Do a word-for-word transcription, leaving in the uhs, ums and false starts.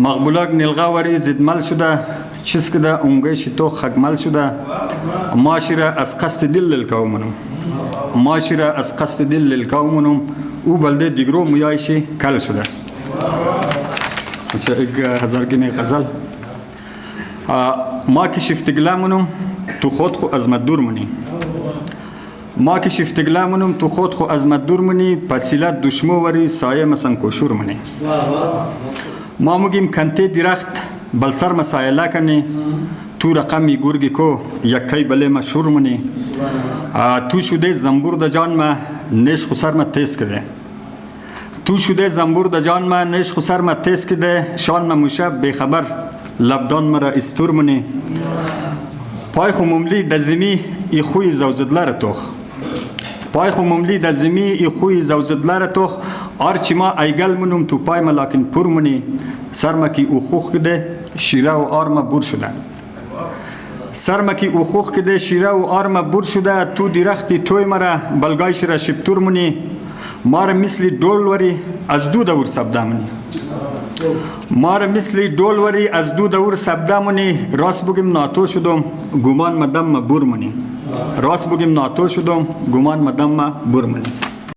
مقبولاک نیلغا وری زیدمل شودہ، چیز کدہ اونگئے شی توخ خگمل شودہ. ما شیرہ از قصد دل للکاو مونوم. ما شیرہ از قصد دل للکاو مونوم. او بلدے دیگرو مویای شی کل شودہ. اچھا، ایک ہزار گینی غزل. آ، ما کی شیفتگلہ مونوم، تو خود خو از مہ دور مونی. ما کی شیفتگلہ مونوم، تو خود خو از مہ دور مونی، پسیلہ دوشمو وری سایہ مسن کوشور مونی. ما موگیم کنتے دیرخت، بل سر مہ سایلہ کنی، تو رقمی گورگی کو، یکئی بلے مہ شور مونی. آ، تو شودے زنبور دہ جان مہ، نیش خو سر مہ تیز کدے. تو شودے زنبور دہ جان مہ، نیش خو سر مہ تیز کدے، شان مہ موشہ بے خبر، لبدان مرا استور مونی. پای خو موملی دہ زیمی ای خوی زوزدلہ رہ توخ. پای خو موملی دہ زیمی ای خوی زوزدلہ رہ توخ. آر چی ما ایگل مونوم تو پای مہ لاکین پور مونی. سر مہ کی او خوخ کدے، شیرہ و آر مہ بور شودہ. سر مہ کی او خوخ کدے، شیرہ و آر مہ بور شودہ، تو دیرختی ٹوی مرا بلگای شیرہ شیپتور مونی. مارہ مثلی ڈول وری از دو دور سبدہ مونی. مارہ مثلی ڈول وری از دو دور سبدہ مونی. راست بوگیم ناتو شودوم، گومان مہ دم مہ بور مونی. راست بوگیم ناتو شودوم، گومان مہ دم مہ بور مونی.